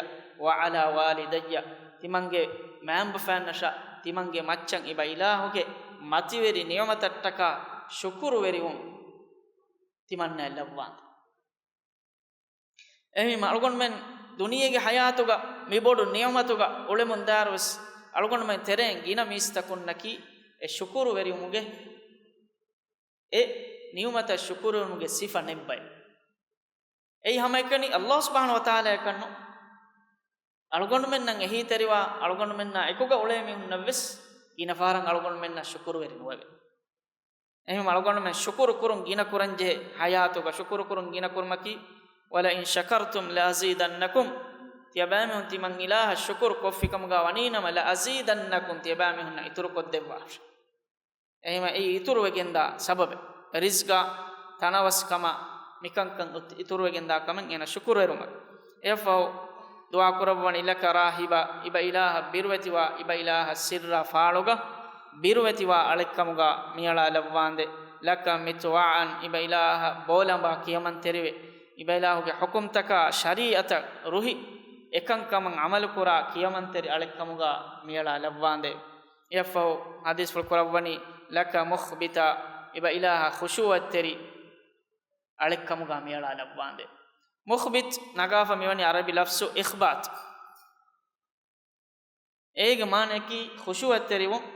وعلى والدي، ތިމަންގެ މައިންބަފައިންނަށާ ތިމަންގެ މައްޗަށް އިބަ އިލާހުގެ މަތިވެރި ނިޢުމަތަށްޓަކާ ޝުކުރުވެރިވުން ތިމަންނައަށް ލައްވާނދޭ. އެހެންވީމަ އަޅުގަނޑުމެން ދުނިޔޭގެ ޙަޔާތުގަ މިބޮޑު ނިޢުމަތުގަ އުޅެމުންދާއިރުވެސް އަޅުގަނޑުމެން ތެރެއިން ގިނަ މީސްތަކުންނަކީ އެ ޝުކުރުވެރިވުމުގެ، އެ ނިޢުމަތަށް ޝުކުރުވެރިވުމުގެ ސިފަ ނެތްބައެއް. އެއީ ހަމައެކަނި އައްލާހު ސުބްޙާނަހު ވަތަޢާލާއަކަށްނު، އަޅުގަނޑުމެންނަށް އެހީތެރިވާ އަޅުގަނޑުމެންނާ އެކުގަ އުޅޭ މީހުންނަށްވެސް ގިނަ ފަހަރަށް އަޅުގަނޑުމެންނަށް ޝުކުރުވެރި ނުވެވޭ. އެހެން އަޅުގަނޑުމެން ޝުކުރު ކުރުން ގިނަ ކުރަންޖެހޭ ޙަޔާތުގަ ޝުކުރު ކުރުން ގިނަ ކުރުމަކީ، ولئن شكرتم لأزيدنكم، ތިޔަބައިމީހުން ތިމަން އިލާހަށް ޝުކުރު ކޮށްފިކަމުގަ ވަނީނަމަ، لأزيدنكم، ތިޔަބައިމީހުންނަށް އިތުރުކޮށްދެއްވާށޭ. އެހެންވެ، އެއީ އިތުރުވެގެންދާ ސަބަބެއް. ރިޒްގާ، ތަނަވަސްކަމާ، މިކަންކަން އިތު-، އިތުރުވެގެންދާ ކަމެއް އޭނަ ޝުކުރުވެރިވުމަށް. އެއަށްފަހު ދުޢާ ކުރައްވަނީ، لك راهبا، އިބަ އިލާހަށް ބިރުވެތިވާ، އިބަ އިލާހަށް ސިއްރާ ފާޅުގަ ބިރުވެތިވާ އަޅެއްކަމުގަ މިއަޅާ ލައްވާނދޭ. لك مطواعا، އިބަ އިލާހަށް ބޯލަނބާ ކިޔަމަންތެރިވެ، އިބަ އިލާހުގެ ޙުކުމްތަކާ ޝަރީޢަތަށް ރުހި އެކަންކަމަށް ޢަމަލުކުރާ ކިޔަމަންތެރި އަޅެއްކަމުގަ މިއަޅާ ލައްވާނދޭ. އެއަށްފަހު ޙަދީޘްފުޅު ކުރައްވަނީ، لك مخبتا، އިބަ އިލާހަށް ޚުޝޫޢަތްތެރި އަޅެއްކަމުގަ މިއަޅާ ލައްވާނދޭ. މުޚްބިތް ނަގާފަ މިވަނީ ޢަރަބި ލަފްޒު އިޚްބާތު. އޭގެ މާނައަކީ ޚުޝޫޢަތްތެރިވުން،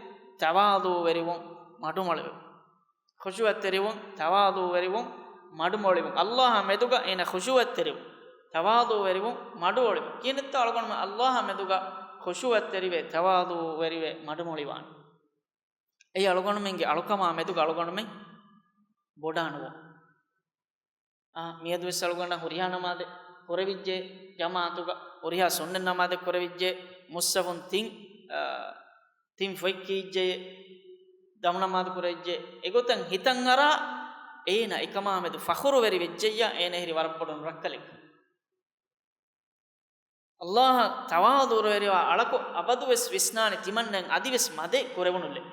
ތަވާޟޫވެރިވުން، މަޑުމޮޅިވުން. ޚުޝޫޢަތްތެރިވުން، ތަވާޟޫވެރިވުން، މަޑުމޮޅިވުން. އައްލާހާ މެދުގަ އޭނަ ޚުޝޫޢަތްތެރިވުން، ތަވާޟޫވެރިވުން، މަޑުމޮޅިވުން. ކިހިނެއްތޯ އަޅުގަނޑުމެން އައްލާހާ މެދުގަ ޚުޝޫޢަތްތެރިވެ، ތަވާޟޫވެރިވެ، މަޑުމޮޅިވާނެ؟ އެއީ އަޅުގަނޑުމެންގެ އަޅުކަމާ މެދުގަ އަޅުގަނޑުމެން ބޮޑާނުވުން. އާ، މިއަދުވެސް އަޅުގަނޑަށް ހުރިހާ ނަމާދެއް ކުރެވިއްޖެ، ޖަމާޢަތުގަ ހުރިހާ ސުންނަތް ނަމާދެއް ކުރެވިއްޖެ، މުއްސަފުން ތިން، އާ، ތިން ފޮތް ކިޔިއްޖެ، ދަމު ނަމާދު ކުރެވިއްޖެ، އެގޮތަށް ހިތަށް އަރާ، އޭނަ އެކަމާ މެދު ފަޚުރުވެރި ވެއްޖެއްޔާ، އޭނަ އެހެރީ ވަރަށް ބޮޑު ނުރައްކަލެއް. އައްލާހަށް ތަވާޟޫވެރިވާ އަޅަކު އަބަދުވެސް ވިސްނާނެ ތިމަންނައަށް އަދިވެސް މަދެއް ކުރެވުނުލެއް.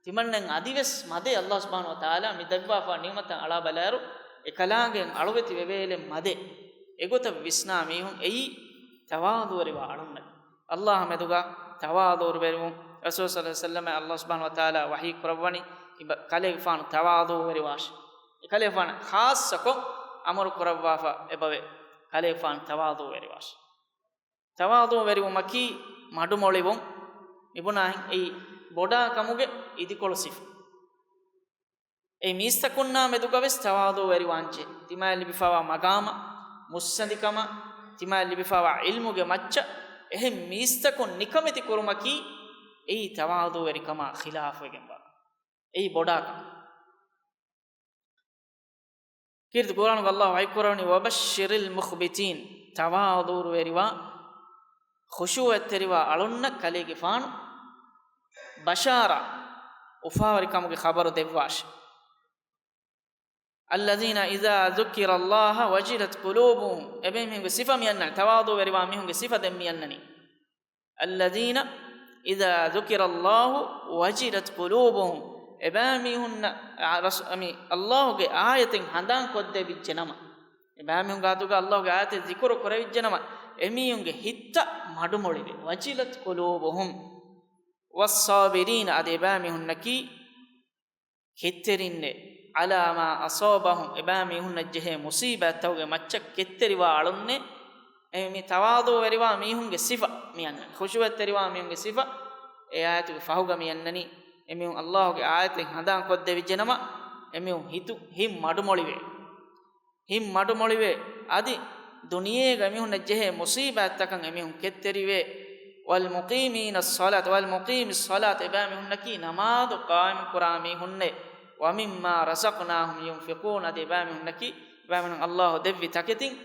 ތިމަންނައަށް އަދިވެސް މަދެއް އައްލާހު ސުބްޙާނަހު ވަތަޢާލާ މި ދެއްވާފާ ނިޢުމަތަށް އަޅާ ބަލާއިރު، އެކަލާނގެ އަޅުވެތި ވެވޭލެއް މަދެއް. އެގޮތަށް ވިސްނާ މީހުން އެއީ ތަވާޟޫވެރިވާ އަޅުންނަށް. އައްލާހު މެދުގަ ތަވާޟޫވެރިވުން. ރަސޫލު ޞައްލަﷲު ޢަލައިހި ވަސައްލަމަށް އައްލާހު ސުބްޙާނަހު ވަތަޢާލާ ވަޙީ ކުރައްވަނީ، އިބަ-، ކަލޭގެފާނު ތަވާޟޫވެރިވާށޭ. އެކަލޭގެފާނަށް ޚާއްޞަކޮށް އަމުރު ކުރައްވާފަ އެބަވޭ، ކަލޭގެފާނު ތަވާޟޫވެރިވާށޭ. ތަވާޟޫވެރިވުމަކީ މަޑުމޮޅިވުން. މިބުނާހެން އެއީ ބޮޑާކަމުގެ އިދިކޮޅު ސިފަ. އެ މީސްތަކުންނާ މެދުގަވެސް ތަވާޟޫވެރިވާންޖެހޭ. ތިމާއަށް ލިބިފައިވާ މަގާމަށް، މުއްސަނދިކަމަށް، ތިމާއަށް ލިބިފައިވާ ޢިލްމުގެ މައްޗަށް އެހެން މީސްތަކުން ނިކަމެތި ކުރުމަކީ އެއީ ތަވާޟޫވެރިކަމާ ޚިލާފުވެގެންވާ. އެއީ ބޮޑާކަން. ކީރިތި ޤުރްއާނުގަ އައްލާހު ވަޙީ ކުރަވަނީ، "وَبَشِّرِ الْمُخْبِتِينَ"، ތަވާޟޫވެރިވާ، ޚުޝޫޢަތްތެރިވާ އަޅުންނަށް ކަލޭގެފާނު ބަޝާރާ، އުފާވެރިކަމުގެ ޚަބަރު ދެއްވާށި. "الَّذِينَ إِذَا ذُكِرَ اللَّهُ وَجِلَتْ قُلُوبُهُمْ"، އެބޭ މީހުންގެ ސިފަ މިއަންނަނީ، ތަވާޟޫވެރިވާ މީހުންގެ ސިފަ ދެން މިއަންނަނީ. "الَّذِينَ إِذَا ذُكِرَ اللَّهُ وَجِلَتْ قُلُوبُهُمْ"، އެބައިމީހުންނަށް، އާ، ރަސް-، އަމި، އައްލާހުގެ އާޔަތެއް ހަނދާން ކޮށްދެވިއްޖެ ނަމަ، އެބައިމީހުން ގާތުގަ އައްލާހުގެ އާޔަތެއް ޒިކުރު ކުރެވިއްޖެ ނަމަ، އެމީހުންގެ ހިތްތައް މަޑުމޮޅިވެ، "وَجِلَتْ قُلُوبُهُمْ". "وَالصَّابِرِينَ"، އަދި އެބައިމީހުންނަކީ ކެތްތެރިންނޭ، "عَلَىٰ مَا أَصَابَهُمْ"، އެބައިމީހުންނަށް ޖެހޭ މުޞީބާތްތަކުގެ މައްޗަށް ކެތްތެރިވާ އަޅުންނޭ. އެ މި ތަވާޟޫވެރިވާ މީހުންގެ ސިފަ މި އަންނަނީ. ޚުޝޫޢަތްތެރިވާ މީހުންގެ ސިފަ އެ އާޔަތުގެ ފަހުގަ މި އަންނަނީ. އެމީހުން ﷲ ގެ އާޔަތެއް ހަނދާން ކޮށްދެވިއްޖެނަމަ، އެމީހުން ހިތު، ހިތް މަޑުމޮޅިވޭ. ހިތް މަޑުމޮޅިވޭ. އަދި ދުނިޔޭގަ އެމީހުންނަށް ޖެހޭ މުސީބާތްތަކަށް އެމީހުން ކެތްތެރިވޭ. والمقيمين الصلاة، والمقيم الصلاة، އެބައިމީހުންނަކީ ނަމާދު ޤާއިމް ކުރާ މީހުންނޭ. ومما رزقناهم ينفقون، އަދި އެބައިމީހުންނަކީ، އެބައިމީހުން ﷲ ދެއްވި ތަކެތިން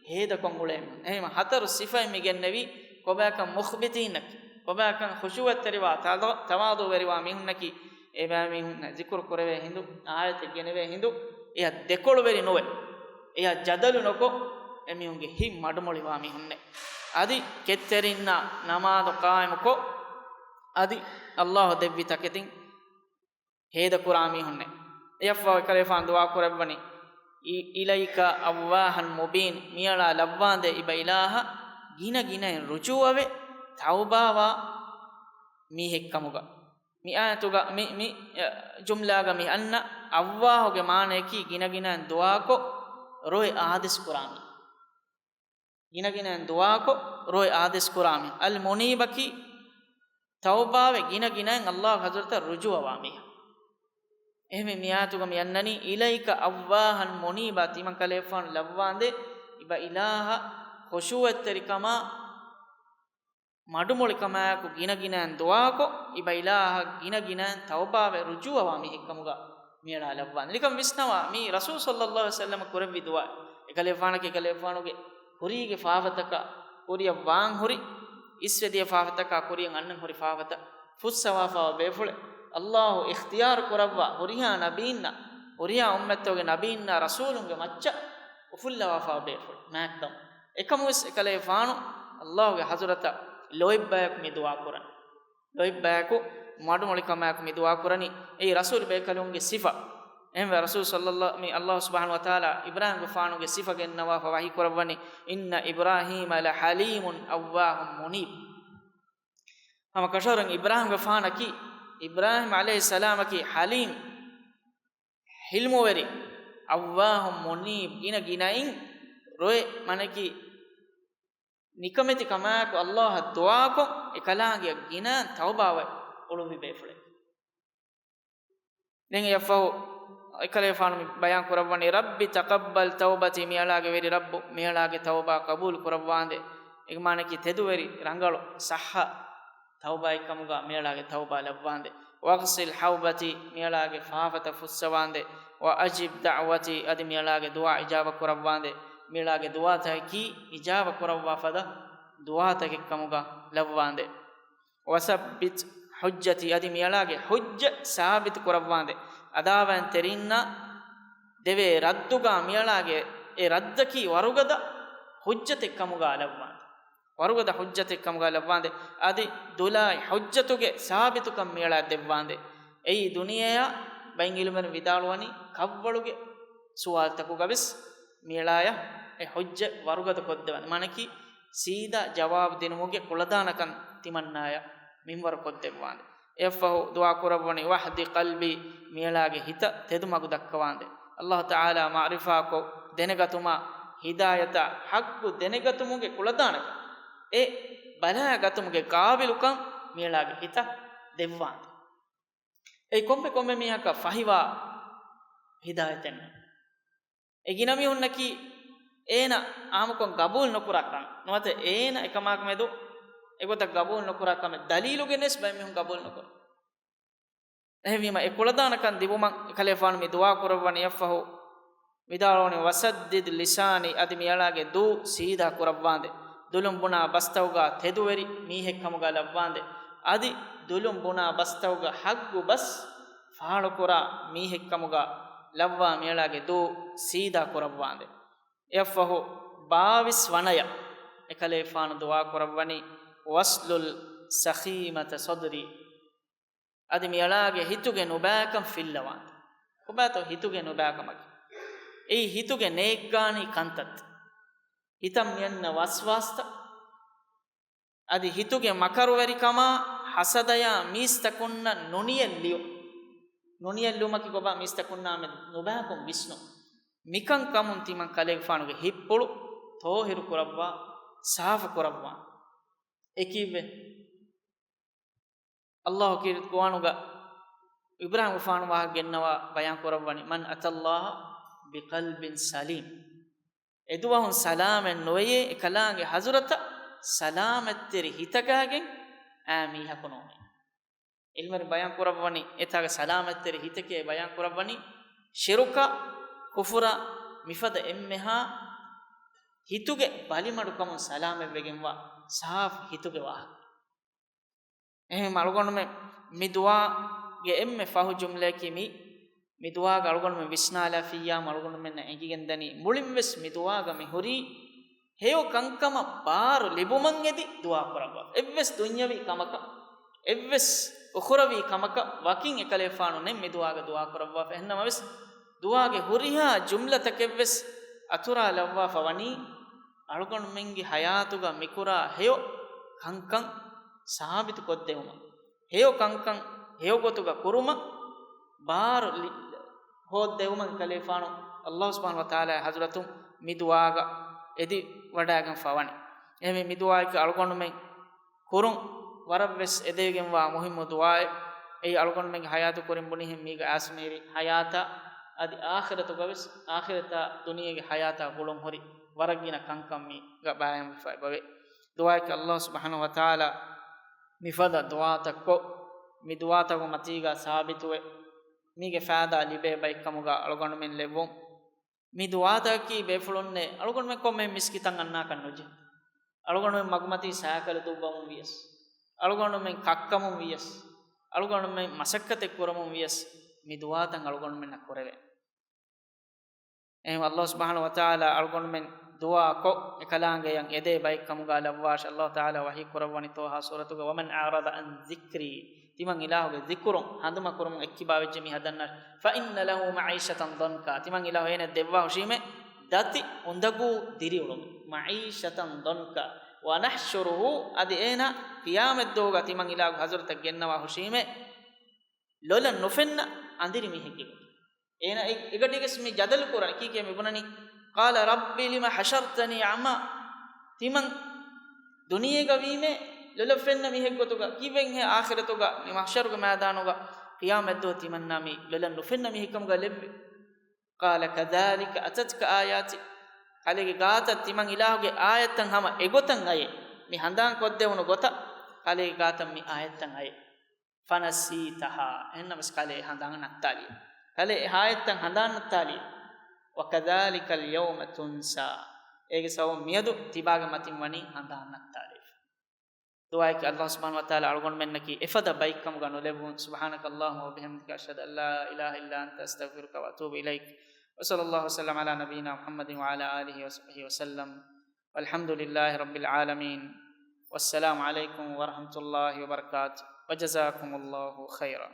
ހޭދަކޮށް އުޅޭ މީހުން. އެހެން ހަތަރު ސިފައެއް މި ގެންނެވީ، ކޮބާކަން މުޚްބިތީންނަކީ، ކޮބާކަން ޚުޝޫޢަތްތެރިވާ، ތަވާ-، ތަވާޟުޢުވެރިވާ މީހުންނަކީ، އެބައިމީހުންނަށް ޒިކުރު ކުރެވޭ ހިނދު، އާޔަތެއް ގެނެވޭ ހިނދު، އެޔަށް ދެކޮޅުވެރި ނުވެ، އެޔަށް ޖަދަލު ނުކޮށް، އެމީހުންގެ ހިތް މަޑުމޮޅިވާ މީހުންނޭ. އަދި ކެތްތެރިންނާ ނަމާދު ޤާއިމުކޮށް، އަދި ﷲ ދެއްވި ތަކެތިން ހޭދަކުރާ މީހުންނޭ. އެޔަށްފަހު އެކަލޭފާނު ދުޢާ ކުރައްވަނީ، އި-، إليك أواها منيبا، މިއަޅާ ލައްވާނދޭ އިބަ އިލާހަށް ގިނަ ގިނައިން ރުޖޫޢަވެ، ތައުބާވާ މީހެއްކަމުގަ. މި އާޔަތުގަ، މި، މި، އަ، ޖުމްލާގަ މި އަންނަ އައްވާހުގެ މާނަޔަކީ ގިނަގިނައިން ދުޢާކޮށް ރޮއެ އާދޭސް ކުރާ މީހެއް. ގިނަގިނައިން ދުޢާކޮށް ރޮއެ އާދޭސް ކުރާ މީހެއް. އަލް މުނީބަކީ ތައުބާވެ ގިނަގިނައިން ﷲ ގެ ޙަޟްރަތަށް ރުޖޫޢަވާ މީހެއް. އެހެންވެ މި އާޔަތުގަ މި އަންނަނީ، إليك أواها منيبا، ތިމަން ކަލޭފާނު ލައްވާނދޭ އިބަ އިލާހަށް ޚުޝޫޢަތްތެރިކަމާ، މަޑުމޮޅިކަމާއެކު ގިނަގިނައިން ދުޢާކޮށް، އިބަ އިލާހަށް ގިނަގިނައިން ތައުބާވެ ރުޖޫޢަވާ މީހެއްކަމުގަ މިއަޅާ ލައްވާން. ނިކަން ވިސްނަވާ، މީ ރަސޫލު ޞައްލައްލާހު ޢަލައިހި ވަސައްލަމަ ކުރެއްވި ދުޢާ. އެކަލޭފާނަކީ އެކަލޭފާނުގެ ކުރީގެ ފާފަތަކާ، ކުރިއަށް ވާން ހުރި އިސްވެދިޔަ ފާފަތަކާ، ކުރިއަށް އަންނަން ހުރި ފާފަތައް ފުއްސަވާފައި ބޭފުޅެއް. ﷲ އިޚްތިޔާރު ކުރައްވާ ހުރިހާ ނަބީންނާ، ހުރިހާ އުއްމަތްތަކުގެ ނަބީންނާ، ރަސޫލުންގެ މައްޗަށް އުފުއްލަވާފައި ބޭފުޅެއް މާތްކަމަށް. އެކަމުވެސް އެކަލޭފާނު ﷲ ގެ ޙަޟްރަތަށް ލޯތްބަޔަކު މި ދުޢާ ކުރަން. ލޯތްބަޔަކު މަޑުމޮޅިކަމާއެކު މި ދުޢާ ކުރަނީ. އެއީ ރަސޫލު ބޭކަލުންގެ ސިފަ. އެހެންވެ ރަސޫލު ޞައްލައްލާ-، މި ﷲ ސުބްޙާނަހޫ ވަތަޢާލާ އިބްރާހީމްގެފާނުގެ ސިފަ ގެންނަވާފަ ވަޙީ ކުރައްވަނީ، إن إبراهيم لحليم أواه منيب. ހަމަ ކަށަވަރުން އިބްރާހީމްގެފާނަކީ، އިބްރާހީމް ޢަލައިހިއްސަލާމަކީ ޙަލީމް، ޙިލްމުވެރި، އައްވާހު މުނީބް، ގިނަ ގިނައިން ރޮއެ މަނަކީ ނިކަމެތި ކަމާއެކު ﷲ އަށް ދުޢާކޮށް، އެކަލާނގެއަށް ގިނަ ތައުބާވެ އުޅުއްވި ބޭފުޅެއް. ދެން އެއަށްފަހު އެކަލޭފާނު މި ބަޔާން ކުރައްވަނީ، رب تقبل توبتي، މިއަޅާގެ ވެރި ރައްބު، މިއަޅާގެ ތައުބާ ޤަބޫލު ކުރައްވާނދޭ. އޭގެ މާނައަކީ ތެދުވެރި ރަނގަޅު ޞައްޙަ ތައުބާއެއްކަމުގަ މިއަޅާގެ ތައުބާ ލައްވާނދޭ. واغسل حوبتي، މިއަޅާގެ ފާފަތައް ފުއްސަވާނދޭ. وأجب دعوتي، އަދި މިއަޅާގެ ދުޢާ އިޖާބަ ކުރައްވާނދޭ. މިއަޅާގެ ދުޢާތަކަކީ އިޖާބަ ކުރައްވާ ފަދަ ދުޢާތަކެއްކަމުގަ ލައްވާނދޭ. وثبت حجتي، އަދި މިއަޅާގެ ޙުއްޖަ ސާބިތު ކުރައްވާނދޭ. އަދާވައިން ތެރީންނަށް ދެވޭ ރައްދުގަ މިއަޅާގެ އެ ރައްދަކީ ވަރުގަދަ ޙުއްޖަތެއްކަމުގަ ލައްވާނދޭ. ވަރުގަދަ ޙުއްޖަތެއްކަމުގަ ލައްވާނދޭ. އަދި ދުލާއި ޙުއްޖަތުގެ ސާބިތުކަން މިއަޅާ ދެއްވާނދޭ. އެއީ ދުނިޔެއާ ބައިން ޢިލްމުވެރިން ވިދާޅުވަނީ ކަށްވަޅުގެ ސުވާލުތަކުގަވެސް މިއަޅާޔަށް އެ ޙުއްޖަ ވަރުގަދަ ކޮށްދެވާނދޭ. މާނައަކީ ސީދާ ޖަވާބު ދިނުމުގެ ކުޅަދާނަކަން ތިމަންނާޔަށް މިންވަރު ކޮށްދެއްވާނދޭ. އެއަށްފަހު ދުޢާ ކުރައްވަނީ، واهد قلبي، މިއަޅާގެ ހިތަށް ތެދު މަގު ދައްކަވާނދޭ. ﷲ ތަޢާލާ މަޢުރިފާކޮށް ދެނެގަތުމާ، ހިދާޔަތާ ޙައްޤު ދެނެގަތުމުގެ ކުޅަދާނަކަން އެ ބަލާގަތުމުގެ ޤާބިލުކަން މިއަޅާގެ ހިތަށް ދެއްވާނދޭ. އެއީ ކޮންމެ ކޮންމެ މީހަކަށް ފަހިވާ ހިދާޔަތެއް ނޫން. އެ ގިނަ މީހުންނަކީ އޭނަ އާންމުކޮށް ގަބޫލު ނުކުރާ ކަމެއް ނުވަތަ އޭނަ އެކަމާކު މެދު އެގޮތަށް ގަބޫލު ނުކުރާ ކަމެއް ދަލީލު ގެނެސް ބައެއް މީހުން ގަބޫލު ނުކުރޭ. އެހެންވީމަ އެ ކުޅަދާނަކަން ދިއުމަށް އެކަލޭފާނު މި ދުޢާ ކުރައްވަނީ. އެއަށްފަހު ވިދާޅުވަނީ، وسدد لساني، އަދި މިއަޅާގެ ދޫ ސީދާ ކުރައްވާނދޭ. ދުލުން ބުނާ ބަސްތަކުގަ ތެދުވެރި މީހެއްކަމުގަ ލައްވާނދޭ. އަދި ދުލުން ބުނާ ބަސްތަކުގަ ޙައްޤު ބަސް ފާޅުކުރާ މީހެއްކަމުގަ ލައްވާ މިއަޅާގެ ދޫ ސީދާ ކުރައްވާނދޭ. އެއަށްފަހު ބާވީސް ވަނަޔަށް އެކަލޭފާނު ދުޢާ ކުރައްވަނީ، واسلل سخيمة صدري. އަދި މިއަޅާގެ ހިތުގެ ނުބައިކަން ފިއްލަވާނދޭ. ކޮބާތޯ ހިތުގެ ނުބައިކަމަކީ؟ އެއީ ހިތުގެ ނޭއްގާނީ ކަންތައްތައް. ހިތަށް މިއަންނަ ވަސްވާސްތައް. އަދި ހިތުގެ މަކަރުވެރިކަމާ، ހަސަދަޔާ މީސްތަކުންނަށް ނުނިޔަތް ލިޔުން. ނުނިޔަތް ލިޔުމަކީ ކޮބާ؟ މީސްތަކުންނާ މެދު ނުބައިކަން ވިސްނުން. މިކަންކަމުން ތިމަން ކަލޭގެފާނުގެ ހިތްޕުޅު ޠާހިރު ކުރައްވާ، ސާފު ކުރައްވާ. އެކީއްވެ؟ ﷲ ކީރިތި ޤުރްއާނުގަ އިބްރާހިމްގެފާނު ވާހަކަ ގެންނަވާ ބަޔާން ކުރައްވަނީ، "من أتى الله بقلب سليم." އެދުވަހުން ސަލާމަތް ނުވެޔޭ، އެކަލާނގެ ޙަޟްރަތަށް ސަލާމަތްތެރި ހިތަކާގެން އާ މީހަކު ނޫނޭ. ޢިލްމުވެރިން ބަޔާން ކުރައްވަނީ، އެތާގަ ސަލާމަތްތެރި ހިތެކޭ ބަޔާން ކުރައްވަނީ، ޝިރުކާ، ކުފުރާ، މިފަދަ އެންމެހާ ހިތުގެ ބަލިމަޑުކަމުން ސަލާމަތްވެގެންވާ ސާފު ހިތުގެ ވާހަކަ. އެހެން އަޅުގަނޑުމެން މި ދުޢާގެ އެންމެ ފަހު ޖުމްލައަކީ މި، މި ދުޢާގަ އަޅުގަނޑުމެން ވިސްނާލާފިއްޔާ، އަޅުގަނޑުމެންނަށް އެނގިގެންދަނީ، މުޅިންވެސް މި ދުޢާގަ މި ހުރީ ހެޔޮ ކަންކަމަށް ބާރު ލިބުމަށް އެދި ދުޢާ ކުރައްވާފަ. އެއްވެސް ދުންޔަވީ ކަމަކަށް، އެއްވެސް އުޚުރަވީ ކަމަކަށް ވަކިން އެކަލޭފާނު ނެތް މި ދުޢާގަ ދުޢާ ކުރައްވާފަ. އެހެންނަމަވެސް، ދުޢާގެ ހުރިހާ ޖުމްލަތަކެއްވެސް އަތުރާލައްވާފަ ވަނީ، އަޅުގަނޑުމެންގެ ޙަޔާތުގަ މިކުރާ ހެޔޮ ކަންކަން ސާބިތު ކޮށްދެވުމަށް، ހެޔޮ ކަންކަން ހެޔޮ ގޮތުގަ ކުރުމަށް ބާރު ލި-، ހޯއްދެވުމަށް ކަލޭފާނު ﷲ ސުބްޙާނަހޫ ވަތަޢާލާ ޙަޟްރަތުން މި ދުޢާގަ އެދިވަޑައިގެންފަ ވަނީ. އެހެންވެ، މި ދުޢާއަކީ އަޅުގަނޑުމެން ކުރުން ވަރަށްވެސް އެދެވިގެންވާ މުހިއްމު ދުޢާއެއް. އެއީ އަޅުގަނޑުމެންގެ ޙަޔާތު ކުރިން ބުނިހެން މީގަ އައިސް މިހިރި ޙަޔާތާ އަދި އާޚިރަތުގަވެސް، އާޚިރަތާ ދުނިޔޭގެ ޙަޔާތާ ގުޅުން ހުރި ވަރަށް ގިނަ ކަންކަން މީގަ ބަޔާންވެފަ އެބަވޭ. ދުޢާއަކީ ﷲ ސުބްޙާނަހޫ ވަތަޢާލާ މިފަދަ ދުޢާތައް ކޮށް، މި ދުޢާތަކުގެ މަތީގަ ސާބިތުވެ، މީގެ ފައިދާ ލިބޭ ބައެއްކަމުގަ އަޅުގަނޑުމެން ލެއްވުން. މި ދުޢާތަކަކީ ބޭފުޅުންނޭ އަޅުގަނޑުމެން ކޮންމެ މިސްކިތަށް އަންނާކަށް ނުޖެހޭ. އަޅުގަނޑުމެން މަގުމަތީ ސައިކަލު ދުއްވަމުން ވިޔަސް، އަޅުގަނޑުމެން ކައްކަމުން ވިޔަސް، އަޅުގަނޑުމެން މަސައްކަތެއް ކުރަމުން ވިޔަސް، މި ދުޢާތައް އަޅުގަނޑުމެންނަށް ކުރެވޭ. އެހެން ﷲ ސުބްޙާނަހޫ ވަތަޢާލާ އަޅުގަނޑުމެން ދުޢާކޮށް، އެކަލާނގެޔަށް އެދޭ ބައެއްކަމުގަ ލައްވާށި. ﷲ ތަޢާލާ ވަޙީ ކުރައްވަނީ ޠާހާ ސޫރަތުގަ، "ومن أعرض عن ذكري." ތިމަން އިލާހުގެ ޛިކުރުން ހަނދުމަކުރުމުން އެއްކިބާވެއްޖެ މި ހަދަންނަށް، "فإن له معيشة ضنكا." ތިމަން އިލާހު އޭނަ ދެއްވާ ހުށީމޭ ދަތި އުނދަގޫ ދިރިއުޅުމެއް. "معيشة ضنكا ونحشره." އަދި އޭނަ ޤިޔާމަތްދުވަހުގަ ތިމަން އިލާހުގެ ޙަޟްރަތަށް ގެންނަވާ ހުށީމޭ ލޮލަށް ނުފެންނަ އަނދިރި މީހެއްގެ ގޮތުން. އޭނަ އެ-، އެގަޑީގެސް މި ޖަދަލު ކުރަނީ ކީކޭ މި ބުނަނީ؟ "قال رب لم حشرتني أعمى." ތިމަން ދުނިޔޭގަ ވީމޭ ލޮލަށް ފެންނަ މީހެއްގޮތުގަ، ކީއްވެގެންހޭ އާޚިރަތުގަ މި މަޙްޝަރުގެ މައިދާނުގަ ޤިޔާމަތްދުވަހު ތިމަންނާ މި ލޮލަށް ނުފެންނަ މީހެއްކަމުގަ ލެއްވި؟ "قال كذلك أتتك آياتي." ކަލޭގެ ގާތަށް ތިމަން އިލާހުގެ އާޔަތްތައް ހަމަ އެގޮތަށް އައޭ. މި ހަނދާން ކޮށްދެވުނު ގޮތަށް ކަލޭގެ ގާތަށް މި އާޔަތްތައް އައޭ. "فنسيتها." އެހެންނަމަވެސް ކަލޭ ހަނދާން ނައްތާލި. ކަލޭ އެ އާޔަތްތައް ހަނދާން ނައްތާލި. "وكذلك اليوم تنسى." އޭގެ ސަބަބުން މިއަދު ތިބާގެ މަތިން ވަނީ ހަނދާން ނައްތާލި. ދުޢާއަކީ ﷲ ސުބްޙާނަހޫ ވަތަޢާލާ އަޅުގަނޑުމެންނަކީ އެފަދަ ބައެއްކަމުގަ ނުލެއްވުން. سبحانك اللهم وبحمدك، أشهد أن لا إله إلا أنت، أستغفرك وأتوب إليك. وصلى الله وسلم على نبينا محمد وعلى آله وصحبه وسلم. والحمد لله رب العالمين. والسلام عليكم ورحمة الله وبركاته. وجزاكم الله خيرا.